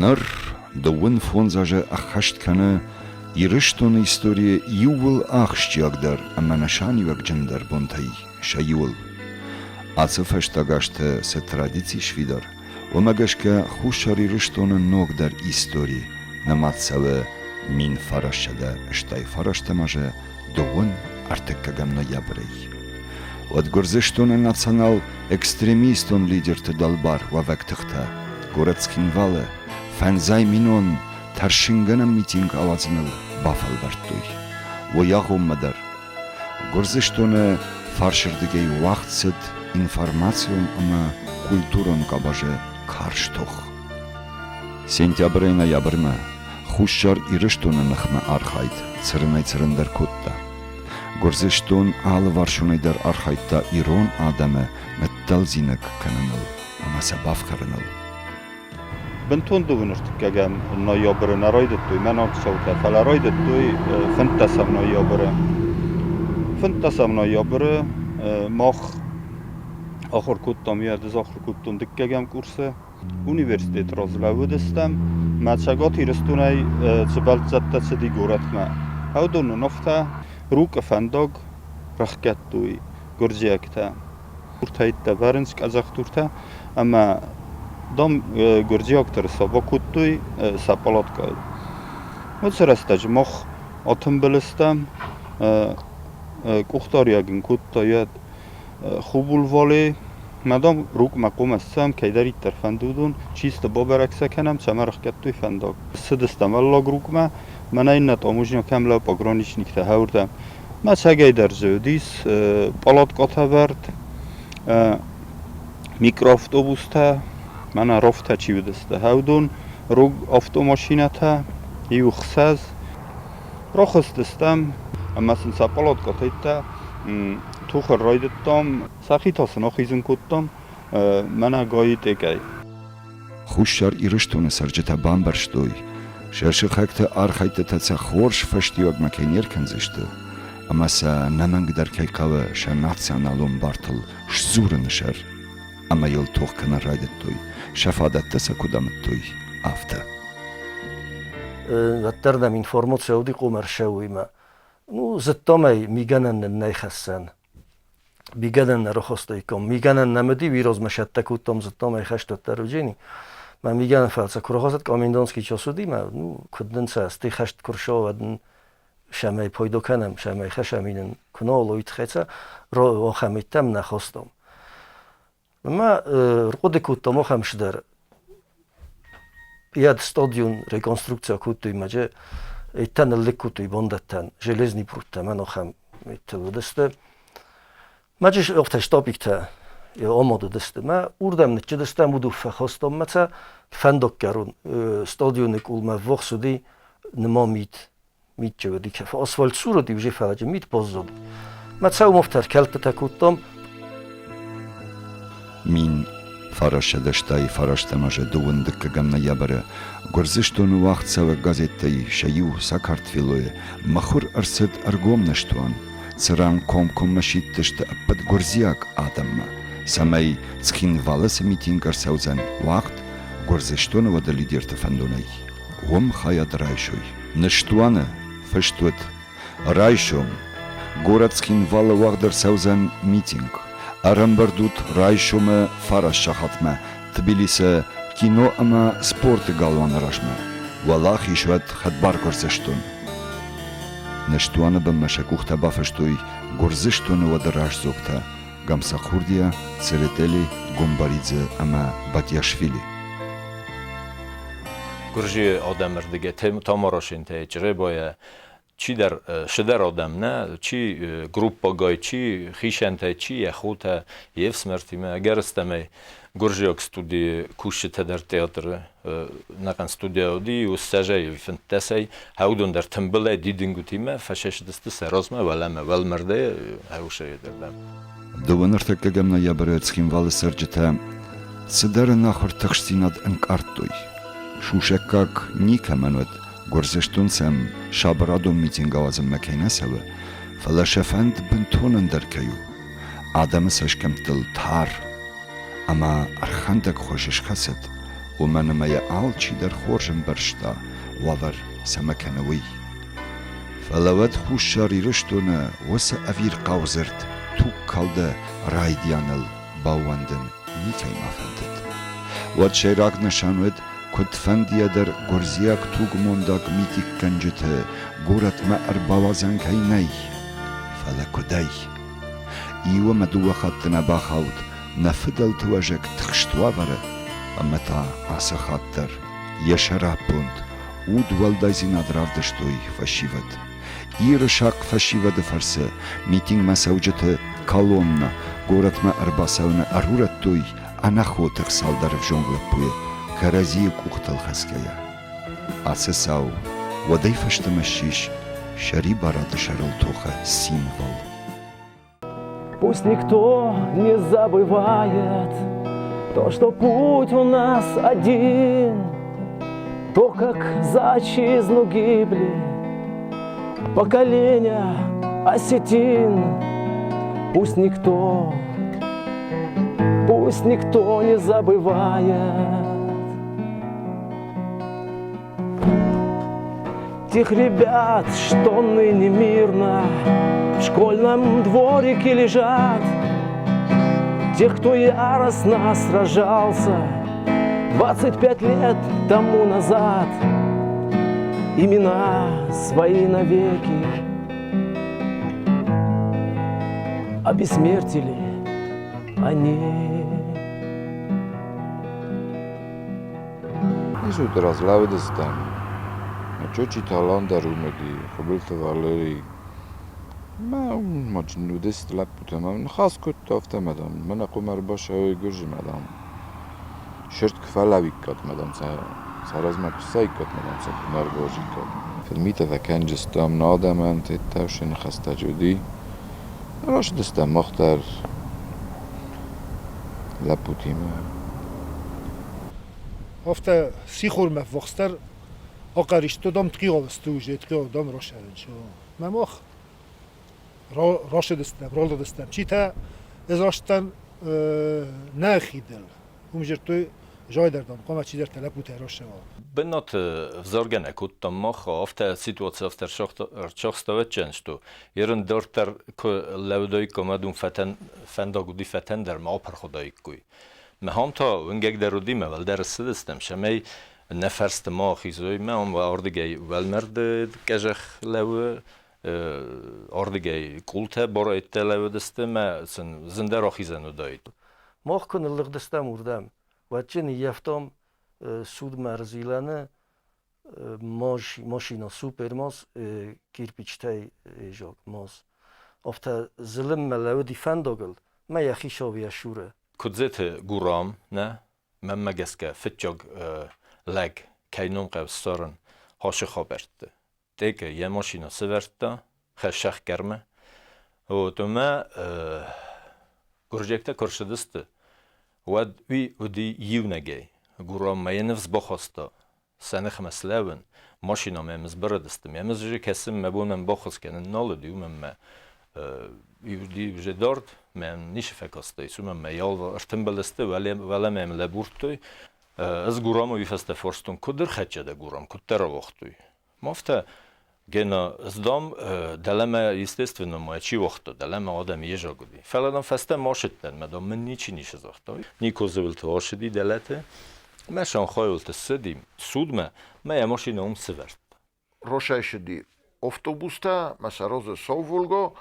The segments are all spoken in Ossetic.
Ныр дыууын фондз азы ӕххӕст кӕны Ирыстоны историйы иууыл ахсджиагдӕр ӕмӕ нысаниуӕгджындӕр бонтӕй сӕ иуыл. Ацы фӕстаг азты цы традици сфидар, уымӕ гӕсгӕ Хуссар Ирыстоны ногдӕр истори нымад цӕуы 1989 азы дыууын ӕртыккӕгӕм ноябрӕй. Уӕд Гуырдзыстоны национал-экстремистон лидерты дӕлбар уӕвӕг тыхтӕ горӕт Цхинвалы фӕндзай минон тӕрсынгӕнӕн митинг ауадзыныл бафӕлвӕрдтой. Уый агъоммӕ дӕр Гуырдзыстоны фарсырдыгӕй уагъд цыд информацион ӕмӕ культурон къабазы карз тох. Сентябрӕй ноябрмӕ Хуссар Ирыстоны ныхмӕ архайд цырынӕй-цырындӕр кодта. Гуырдзыстон алыварсонӕй дӕр архайдта ирон адӕмы ныддӕлдзиныг кӕныныл ӕмӕ сӕ бафхӕрыныл. Бынтон дыууын ӕртыккӕгӕм ноябры нӕ райдыдтой мӕнӕг цаутӕ, фӕлӕ райдыдтой фынддӕсӕм ноябры. Фынддӕсӕм ноябры мах ахуыр кодтам, йӕ ӕз ахуыр кодтон дыккӕгӕм курсы. Университеты раз лӕууыдыстӕм, мӕ Цӕгат Ирыстонӕй цы бӕлццӕттӕ цыди горӕтмӕ, уыдоны нывтӕ Рукъы фӕндаг рахгӕдтой гуырдзиӕгтӕ. Дуртӕйттӕ вӕрынц къӕдзӕхдуртӕ ӕмӕ, дам, гуырдзиӕгтӕ рцӕва кодтой сӕ палаткӕйыл. Уыцы рӕстӕджы мах атымбыл стӕм, къухдариуӕг ын кодта йӕ Хубулвале, мӕ, дам, Рукъмӕ хъуамӕ ссӕм, кӕйдӕриддӕр фӕнды уыдон, чисто бабӕрӕг сӕ кӕнӕм, цӕмӕ рахгӕдтой фӕндаг. Цыдыстӕм Уӕллаг Рукъмӕ, мӕнӕ иннӕ таможня кӕм лӕууы, пограничниктӕ хӕуырдӕм. Мӕ цӕгӕйдӕр дзы уыдис пъалаткъатӕ вӕрд, микроавтобустӕ, мӕнӕ ровтӕ чи уыдысты, уыдон, рог автомашинӕтӕ, иу хсӕз. Рахызтыстӕм ӕмӕ сын сӕ пъалаткъатӕ тухӕн райдыдтам, сӕхи та сын ахизын кодтам мӕнӕ Гайы тъекӕй. Хуссар Ирыстоны цӕрджытӕ бамбӕрстой, сӕ сыхӕгты архӕйдтытӕ сӕ хорз фӕстиуӕгмӕ кӕй не ркӕндзысты ӕмӕ сӕ ӕнӕмӕнгдӕр кӕй хъӕуы сӕ националон бартыл сдзурыны сӕр, ӕмӕ йыл тох кӕнын райдыдтой, сӕ фадӕттӕ сӕ куыд амыдтой, афтӕ. Уӕддӕр нӕм информаци уыди къомӕрсӕуимӕ. Ну, зыдтам ӕй, мигӕнӕн нын нӕй хӕссӕн. Мигӕнӕн нӕ рахастаиккам. Мигӕнӕн нӕм уыди, уый размӕ сӕттӕ кодтам, зыдтам ӕй хӕстӕттӕ Руджени. Мӕ мигӕнӕн фӕлцӕ куы рахӕцыд, комендантский час уыди, мӕ, ну, куыд нын сӕ стӕй хӕст куы рцӕуа, уӕд нын сӕмӕй пайда кӕнӕм, сӕмӕй хӕссӕм, нын куы нал уый тыххӕй сӕ ахӕм нӕ хастам. Ӕмӕ ӕрхъуыды кодтам ахӕм цыдӕр. Йӕ стадион реконструкци кодтой мӕ Иттӕ ныллыг кодтой бандӕттӕн, железный пруттӕ мӕн ахӕм миттыл уыдысты. Мӕ охтӕ стапиктӕ амад уыдысты. Мӕ уырдӕм ныччыдыстӕм, уыдон фӕхастам мӕ сӕ фӕндаггӕрон стадионы къулмӕ ввахс уыди ныма мит. Митчы уыди, асфальт сур уыди, уже фӕлӕджы мит баззад. Мӕ цӕуым ӕфтӕр кӕлдтытӕ кодтам. 1909 фарӕстӕм азы дыууын дыккӕгӕм ноябры Гуырдзыстоны уагъдцӕуӕг газеттӕй сӕ иу Сакартвелойы мыхуыр ӕрцыд ӕргом ныстуан, цыран комкоммӕ сидтысты ӕппӕт гуырдзиаг адӕммӕ, цӕмӕй Цхинвалы цы митинг ӕрцӕудзӕн уагъд Гуырдзыстоны уӕды лидерты фӕндонӕй, уым хайад райсой. Ныстуаны фыст уыд: Райсом горӕт Цхинвалы уагъд ӕрцӕудзӕн митинг. Ӕрӕмбырд ут райсомы фараст сахатмӕ Тбилисы кино ӕмӕ спорты галуаны размӕ. Уӕлахиз уӕд хӕдбар Гуырдзыстон. Ныстуаны бынмӕ сӕ къухтӕ бафыстой Гуырдзыстоны уӕды раздзогтӕ Гамсахурдиа, Церетели, Гумбаридзе ӕмӕ Батиашвили. Гуырдзыйы адӕмы рдыгӕй Тамарашентӕй, Чъребайӕ чидӕр цыдӕр адӕм нӕ, чи группагай, чи хицӕнтӕй, чи йӕ хотӕ, йе фсымӕртимӕ, ӕгӕрыстӕмӕй гуырдзиаг студийы кусджытӕ дӕр театры нӕхъӕн студия уыди, уыссӕзӕй фынддӕсӕй, уыдон дӕр тымбылӕй дидингуытимӕ фӕсӕсыдысты сӕ размӕ уӕлӕмӕ уӕлмӕрдӕй ӕвсӕйы дӕр. Дыууӕ ныртӕккӕгӕм ноябры Цхинвалы цӕрджытӕ цыдӕр ӕнахуыр тыхстдзинад ӕнкъардтой. Сусӕггаг никӕмӕн уыд, Гуырдзыстон сӕм сабырадон митинг ауадзынмӕ кӕй нӕ цӕуы, фӕлӕ сӕ фӕнд бынтон ӕндӕр кӕй у. Адӕмы цӕсгӕмттыл тар ӕмӕ ӕрхӕндӕг хуыз схӕцыд. Уымӕн ӕмӕ йӕ алчидӕр хорз ӕмбӕрста, уавӕр цӕмӕ кӕны, уый. Фӕлӕ уӕд Хуссар Ирыстоны уыцы ӕвирхъау дзырд тугкалды райдианыл баууӕндын никӕй ма фӕндыд. Уӕд сӕйраг нысан уыд, куыдфӕндыйӕ дӕр гуырдзиаг тугмондаг митинггӕнджыты горӕтмӕ ӕрбауадзӕн кӕй нӕй, фӕлӕ куыдӕй? Иу ӕмӕ дыууӕ хатты нӕ бахауд нӕ фыдӕлты уӕзӕг тыхст уавӕры, ӕмӕ та ацы хатт дӕр йӕ сӕраппонд удуӕлдайдзинад равдыстой фӕсивӕд. Иры сахъ фӕсивӕды фӕрцы митингмӕ цӕуджыты колоннӕ горӕтмӕ ӕрбацӕуыны ӕрурӕдтой ӕнӕхотых цалдӕр ӕвзонг лӕппуйы кӕрӕдзийы къухтыл хӕцгӕйӕ. Ацы цау уӕдӕй фӕстӕмӕ ссис сӕрибарады сӕрыл тохы символ. Пусть никто не забывает то, что путь у нас один, то, как за отчизну гибли поколения осетин. Пусть никто не забывает тех ребят, что ныне мирно в школьном дворике лежат, тех, кто яростно сражался 25 лет тому назад, имена свои навеки обессмертили они. Исуты раз лӕууыдыстӕм. Чочиты Алан дӕр уым уыди, Хуыбылты Валери. Мӕ уымӕджын уыдысты лӕппутӕ мӕ ныхас кодта, афтӕ мӕ дам, мӕнӕ хъуамӕ ӕрбацӕуой Гуырдзымӕ, дам. Сырд куы фӕлӕууиккат мӕ, дам, сӕ сӕ размӕ куы ссӕуиккат мӕ, дам, сӕ куы нӕ ӕрбазиккат. Фыдмитӕ фӕкӕнджыстӕм, нӕ адӕмӕн тедтӕ ныхӕстӕджы уыди. Рацыдыстӕм мах дӕр лӕппутимӕ. Афтӕ сихормӕ ввахсдӕр акъӕристодам тъхъигалысты уже тъхъигалдам рашӕвынчо. Мӕ мах рашыдыстӕм, ралыгъдыстӕм. Чи та ӕз растӕн нӕ хидыл. Уым зырдтой жайдӕрдӕм, хъуамӕ чидӕртӕ лӕппутӕ рашӕва. Бынаты взаргӕ нӕ кодтам мах, афтӕ ситуаци афтӕ ӕрцахстӕвӕччен, что ерын дарддӕр куы лӕудаиккам, уӕд уым фӕтӕн фӕндаг уыди фӕтӕндӕр, ма апырх уыдаиккой. Мӕ та уынгӕгдӕр уыди, мӕ уӕлдӕр ссыдыстӕм, цӕмӕй нӕ фӕрсты ма ахизой, мӕ ам ардыгӕй уӕлмӕрды къӕзӕх лӕууы, ардыгӕй къултӕ барӕйттӕ лӕууыдысты, мӕ сын зындӕр ахизӕн уыдаид. Мах куы ныллыгъдыстӕм уырдӕм, уӕд чи ныййӕфтам судмӕ ӕрзилӕны машина супермаз кирпичтӕй езог маз. Афтӕ зылынмӕ лӕууыди фӕндагыл, мӕ йӕхи сабийӕ суры. Куыдзеты Гурам, нӕ, мӕнмӕ гӕсгӕ, фыццаг лӕг, кӕй ном хъӕуы ссарын, хасы хабӕртты. Тъекъе йӕ машинӕ сӕвӕрдта хӕссӕхгӕрмӕ. Вот ӕмӕ гуырдзиӕгтӕ куы рцыдысты, уӕд уый уыди иунӕгӕй. Гураммӕ йӕ ныфс бахаста сӕ ныхмӕ слӕууын, машинӕмӕ мӕм сбырыдысты. Мӕ уже кӕсын, мӕ бон ӕм баххуыс кӕнын нал уыди, уымӕн мӕ уыди уже дард, мӕм ницы фӕкастаис, уымӕн мӕ ӕртымбыл сты, уӕлӕ мӕм лӕбурдтой. Ӕз Гурамы уый фӕстӕ фарстон, куыд ӕрхӕццӕ дӕ Гурам, куыддӕр ауагътой? Мафтӕ Гена, ӕз, дам, дӕлӕмӕ, естественно, ма чи уагъта, дӕлӕмӕ адӕм езаг уыди. Фӕлӕ, дам, фӕстӕ ма сыдтӕн, мӕ, дам, мын ничи ницы загъта. Никозы уылты ацыди дӕлӕты, мӕ Шанхайуылты ссыди судмӕ, мӕ йӕ машинӕ уым сывӕрдта. Росӕй автобустӕ, мӕ сӕ розы сау Волго,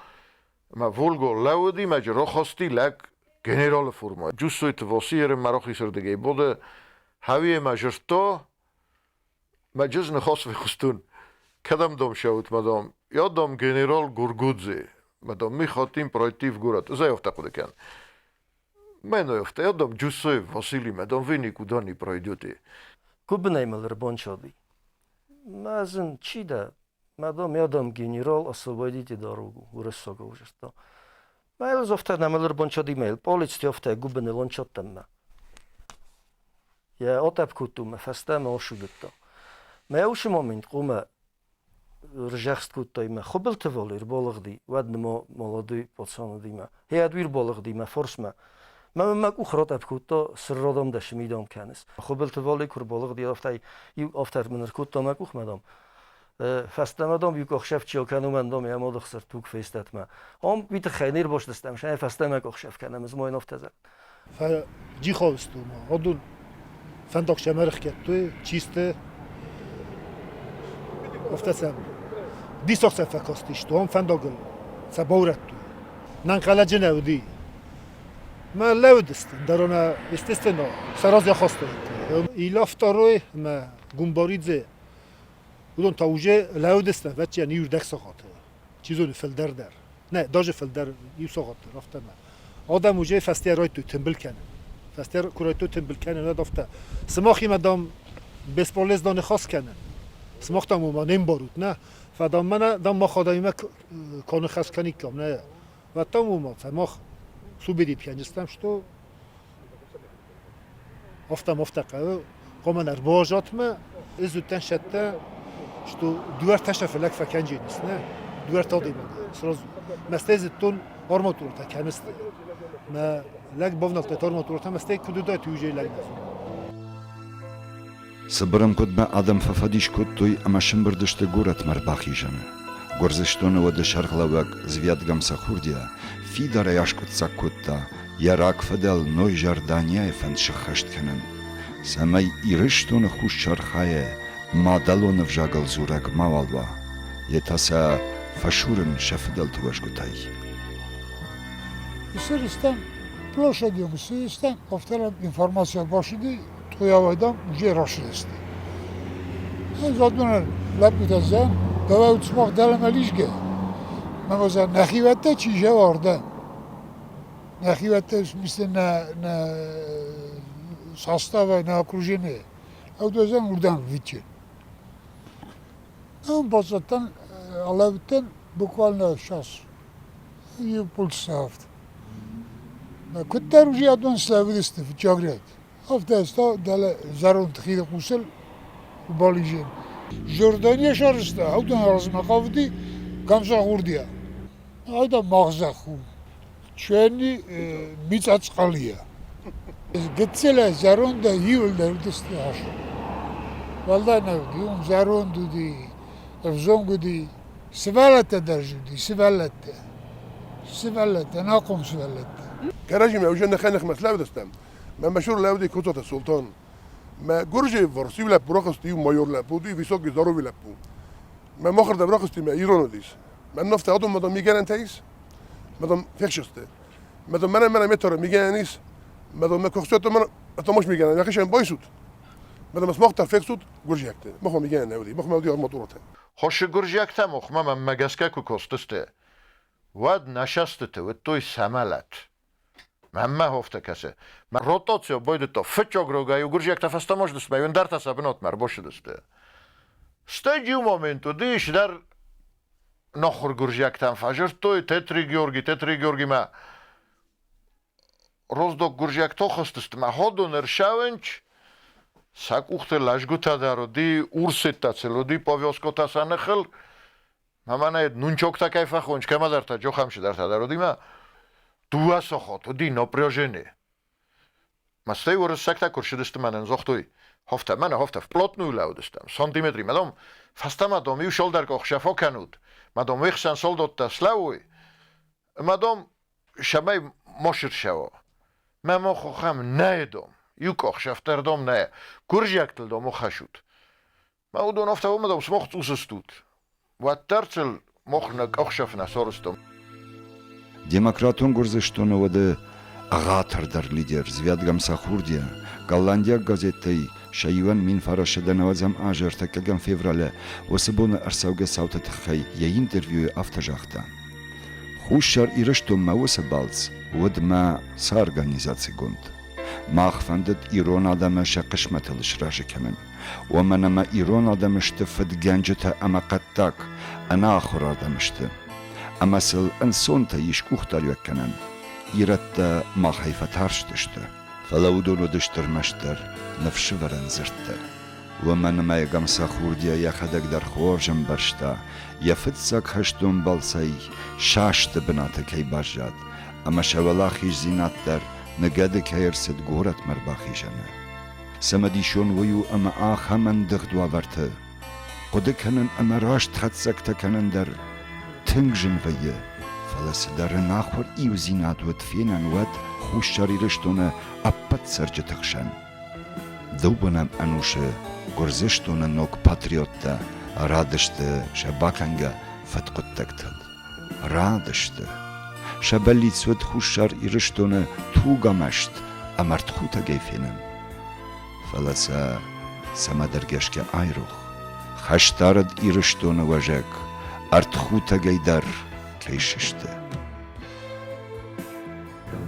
мӕ Волго лӕууыди, мӕ рохости лӕг генералы форма. Джуссойты Васиеры мӕ рахисырдыгӕй боды хауие мӕ жырдта, мӕ джыз ныхас фехъуыстон. Кӕдӕм дам шӕут, мадам? Я дам генерал Гургудзе. Мадам, мы хотим пройти в город. Ӕз ӕй афтӕ хъуыды кӕн. Мӕнӕ афтӕ, я дам Джусоев Василий, мадам, вы никуда не пройдете. Гуыбынӕй мыл ӕрбанцади. Мӕ зын, чи дӕ? Мадам, я дам генерал, освободите дорогу, уырыссагау загъта. Мӕ афтӕ нӕ мыл ӕрбанцади мӕ полицти афтӕ гуыбыныл анцадтӕн мӕ. Йӕ атӕпп кодтон мӕ фӕстӕмӕ асудыдта. Мӕ уыцы момент хъуамӕ рзӕхст кодтай мӕ Хуыбылты Валер балыгъди, уӕд нма молодой пацан уыди мӕ. Гъе, ӕд уый рбалыгъди мӕ фарсмӕ. Мӕ мӕ къух ротъӕпп кодта, сырродом дӕ сымидом кӕныс. Хуыбылты Вали куы рбалыгъди, афтӕ иу афтӕ мын ӕркодта мӕ къухмӕ, дам. Фӕстӕмӕ, дам, иу къухсӕф чи акӕн, уымӕн, дам, йӕ мады хсыр туг фестӕд мӕ. Ам уый тыххӕй не рбастыстӕм, сӕ фӕстӕмӕ къухсӕф кӕнӕм, ӕз ма йын афтӕ зӕгъын. Фӕджихау сты уымӕ. Адон фӕндаг сӕм ӕрӕхгӕдтой, чисты. Афтӕ сӕм диссаг сӕ фӕкастысты, ам фӕндагыл сӕ баурӕдтой. Нӕнхъӕлӕджы нӕ уыди. Мӕ лӕудысты, дӕр естественно, сӕ разӕй хастой. Ила второй ӕмӕ Гумбаридзе, уыдон та уже лӕудысты, ӕвӕццӕгӕн, иу рдӕг сахаты. Чи зоны, фылдӕр дӕр. Нӕ, даже фылдӕр, иу сахат дӕр, афтӕ мӕ. Адӕм уже фӕстейӕ райдыдтой тымбыл кӕнын. Фӕстейӕ куы райдыдтой тымбыл кӕнын, уӕд афтӕ. Сымахимӕ, дам, бесполезно ныхас кӕнын. Сымах, дам, ома не мбарут, нӕ? Фӕлӕ, дам, мӕнӕ, дам, мах адӕмимӕ куы ныхас кӕниккам, нӕ? Потом уымӕ мах субедить кӕнджыстӕм, что афтӕ хъӕуы, хъуамӕ ӕрбазатмӕ ӕз уыдтӕн сӕттӕ, что дуӕрттӕ сӕ фӕлӕг фӕкӕнджынис, нӕ? Дуӕрттӕ адӕймаг сразу. Мӕстӕй зыдтон арматурӕтӕ кӕм сты. Мӕ лӕг бавнӕлдта арматурӕтӕ, мӕстӕй куыд уыдаид, уый уже лӕг нӕ зоны. Цыбыр ӕмгъуыдмӕ адӕм фӕфӕдис кодтой ӕмӕ сӕмбырд сты горӕтмӕ ӕрбахизӕны. Гуырдзыстоны уӕды сӕргълӕууӕг Звиад Гамсахурдиа фидарӕй аскъуыддзаг кодта йӕ рагфыдӕл Ной Жорданияйы фӕнд сыххӕст кӕнын, цӕмӕй Ирыстоны хуссар хайы мадӕлон ӕвзагыл дзурӕг мауал уа, йе та сӕ фӕсурын сӕ фыдӕлты уӕзгуытӕй. Исеристен площадьем исеристен повторям информация башиди Тъуявайдам уже рашидысты. Задмӕ лӕппутӕ зӕн, давай сымах дӕлӕмӕ лизгӕ. Мӕ зӕн нӕхиуӕттӕ чи зӕгъы ардӕм. Нӕхиуӕттӕ в смысле на, на составе, на окружение. Ӕвдӕзӕн уырдӕм вичи. Ам баззадтӕн, алӕууыдтӕн буквально сейчас иу полчаса афтӕ. Куыддӕр уже адон слӕууыдысты фыццаг ряд. Афтӕ та дӕлӕ зӕронд хиды хъусыл бализын. Жордания сарӕзта, аудон размӕ хъавыди Гамсахурдиа. Айда мах зӕхх у. Чуӕни мицъацъхъалия. Гыццылӕй зӕрондӕй иуылдӕр уыдысты ас. Уӕлдай нӕ уыди, уым зӕронд уыди, ӕвзонг уыди. Сывӕллӕттӕ дӕр уыди, сывӕллӕттӕ. Сывӕллӕттӕ, ӕнахъом сывӕллӕттӕ. Кӕрӕдзимӕ уже ныхӕй-ныхмӕ слӕудыстӕм. Мӕ машур лӕуди Куцаты Султан. Мӕ гуырджы варс иу лӕппу рахызти, иу майор лӕппу, уыди высокий здоровый лӕппу. Мӕ махырдӕм рахызти, мӕ ирон уыдис. Мӕ ныфтӕ адон мадам мигӕнӕнтӕ ис, мадам фехсысты. Мадам мӕнӕ мӕнӕ меторы мигӕнӕн ис, мадам мӕ куы мӕн атомаш мигӕнӕн, йӕхицӕн байсут. Мадам смах та фехсут гуырджиӕгты. Махмӕ мигӕнӕн нӕ уыди, махмӕ уыди арматурӕтӕ. Хосы гуырджиӕгтӕ махмӕ мӕнмӕ гӕсгӕ куы костысты, уӕд нӕ сӕстыты уыдтой сӕ мӕлӕт. Мӕнмӕ афтӕ кӕсы. Мӕ ротоцио байдыдта фыццаг рогӕй угуырзиӕгтӕ фӕстӕмӕ сдысмӕ, ӕндӕртӕ сӕ бынатмӕ ӕрбацыдысты. Стӕй иу момент уыдис дӕр нохуыр гуырзиӕгтӕм фӕзырдтой Тетри Георги, Тетри Георгимӕ Роздок гуырзиӕгтӕ хызтысты мӕ ходон ӕрсауӕнч, сӕ къухты лӕзгуытӕ дӕр уыди, урсеттӕ сыл уыди, повязкотӕ сӕ ныхыл, Мӕнӕ нунчоктӕ кӕй фӕхонч, кӕмӕдӕртӕ, джохамсидӕртӕ дӕр уыди ма дыууӕ сахат уыди напряжение. Мӕстӕй уырыссӕгтӕ куы рцыдысты мӕнӕн загътой, хофтӕ, мӕнӕ хофтӕ, вплотную лӕудыстӕм, сантиметримӕ, дам, фӕстӕмӕ, дам, иу солдӕр къохсӕф акӕнут, мӕ, дам, уе хсӕн солдаттӕ слӕууой, ӕмӕ, дам, сӕмӕй ма сырсӕуа. Мӕ ма хохӕм нӕ, дам, иу къохсӕф дӕр, дам, нӕ, гуырдзиӕгтыл, дам, хӕсут. Мӕ уыдон афтӕ уымӕ дам сымах цъус стут. Уӕддӕр сыл мах нӕ къахсӕф нӕ сарӕзтам. Демократон Гуырдзыстоны уӕды ӕгъатырдӕр лидер Звиад Гамсахурдиа голландиаг газеттӕй сӕ иуӕн 1990 азы ӕртӕккӕгӕм февралы уыцы боны ӕрцӕугӕ цауты тыххӕй йӕ интервьюйы афтӕ загъта: Хуссар Ирыстонмӕ уыцы балц уыд мӕ соорганизацигонд. Мах фӕндыд ирон адӕмы сӕ хъысмӕтыл сразы кӕнын. Уымӕн ӕмӕ ирон адӕм сты фыдгӕнджытӕ ӕмӕ хъӕддаг, ӕнахуыр адӕм сты. Ӕмӕ сыл ӕнцонтӕй ис къухдариуӕг кӕнӕн. Ирӕттӕ махӕй фӕтарстысты, фӕлӕ уыдон уыдысты ӕрмӕстдӕр ныфсывӕрӕн дзырдтӕ. Уымӕн ӕмӕ Гамсахурдиа йӕхӕдӕг дӕр хорз ӕмбӕрста, йӕ фыццаг хӕстон балцӕй састы бынаты кӕй баззад, ӕмӕ сӕ уӕлахиздзинад дӕр. ныгӕды кӕй ӕрцыд горӕтмӕ ӕрбахизӕны. Цымыдисон уый у ӕмӕ ахӕм ӕндыгъд уавӕрты хъуыды кӕнын ӕмӕ раст хатдзӕгтӕ кӕнын дӕр тынг зын вӕййы, фӕлӕ цыдӕр ӕнахуыр иудзинад уыд фенӕн уӕд Хуссар Ирыстоны ӕппӕт цӕрджыты хсӕн. Дыууынӕм ӕнусы Гуырдзыстоны ног патриоттӕ радысты сӕ бакӕнгӕ фыдхъуыддӕгтыл. Радысты. Сӕ бӕллиц уыд Хуссар Ирыстоны тугамӕст ӕмӕ ӕртхутӕгӕй фенын. Фӕлӕ сӕ цӕмӕдӕр гӕсгӕ айрох, хӕстарыд Ирыстоны уӕзӕг ӕртхутӕгӕй дӕр кӕй сысты.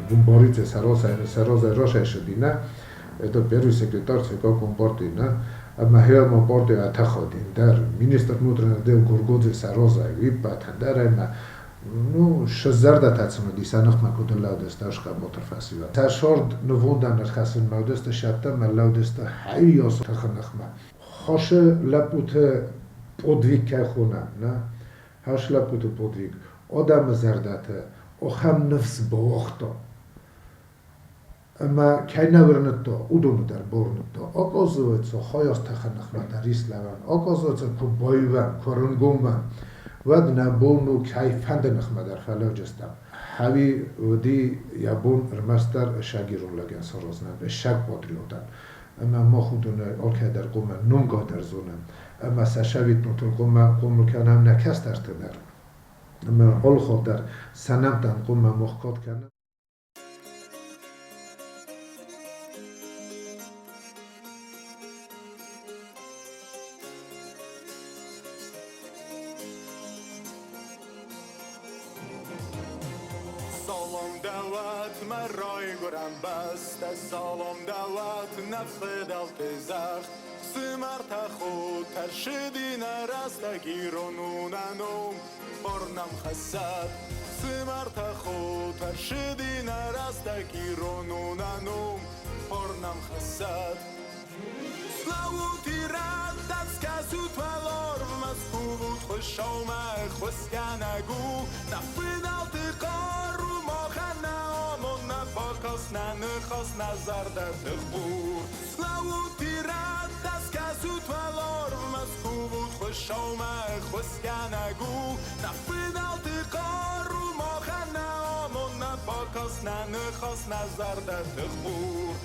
Гумбаридзе Сароза Рашайшадина, это первый секретарь ЦК Компартии, на, ӕмӕ хеама партия атӕхадин дӕр, министр внутренних дел Горгодзе Сароза, иппӕтӕн дӕр ӕмӕ ну, сӕ зӕрдӕтӕ цымыдис ныхмӕ куыд лӕудысты ӕсхъӕботыр фӕсивӕд. Сӕ сорд нывондӕн ӕрхӕцынмӕ уыдысты сӕттӕ мӕ лӕудысты хӕййос тыхы ныхмӕ. Хосы лӕппуты подвиг кӕй хонӕм, нӕ? Хас лӕппуты подвиг адӕмы зӕрдӕты ахӕм ныфс бауагъта. Ӕмӕ кӕй нӕ уырныдта, уыдоны дӕр бауырныдта. Оказывается, хайас тыхы ныхмӕ дӕр ис лӕвӕн. Оказывается, куы байвӕм, куы рынгом уӕм, уӕд нӕ бон у кӕй фӕнды ныхмӕ дӕр фӕлӕуджыстӕм. Хӕви уыди йӕ бон ӕрмӕстдӕр ссаг ирон лӕгӕн саразынӕн, ссаг патриотӕн. Ӕмӕ мах уыдонӕй алкӕй дӕр хъуамӕ номгай дӕр зонӕм. Ӕмӕ сӕ сӕвитнотыл хъуамӕ хъомыл кӕнӕм нӕ кӕстӕрты дӕр. Ӕмӕ алыхатт дӕр сӕ нӕмттӕн хъуамӕ мах кад кӕнӕм. Салам дӕуӕт, мӕ райгуырӕн бӕстӕ, Салам дӕуӕт, нӕ фыдӕлты зӕхх. Фсымӕртӕ, хотӕ, ссыди нӕ рӕстӕг, Ирон у нӕ ном, хор нӕм хӕссӕд. Фсымӕртӕ, хотӕ, ссыди нӕ рӕстӕг, Ирон у нӕ ном, хор нӕм хӕссӕд. Слӕуут ирӕттӕ, скӕсут уӕларвмӕ, скувут Хуыцаумӕ, ӕххуысгӕнӕг у. Нӕ фыдӕлты хъару махӕн нӕ амонд, нӕ фӕкас, нӕ ныхас, нӕ зӕрдӕты хур. Слӕуут ирӕттӕ, скӕсут уӕларвмӕ, скувут Хуыцаумӕ, ӕххуысгӕнӕг у. Нӕ фыдӕлты хъару махӕн нӕ амонд, нӕ фӕкас, нӕ ныхас, нӕ зӕрдӕты хур.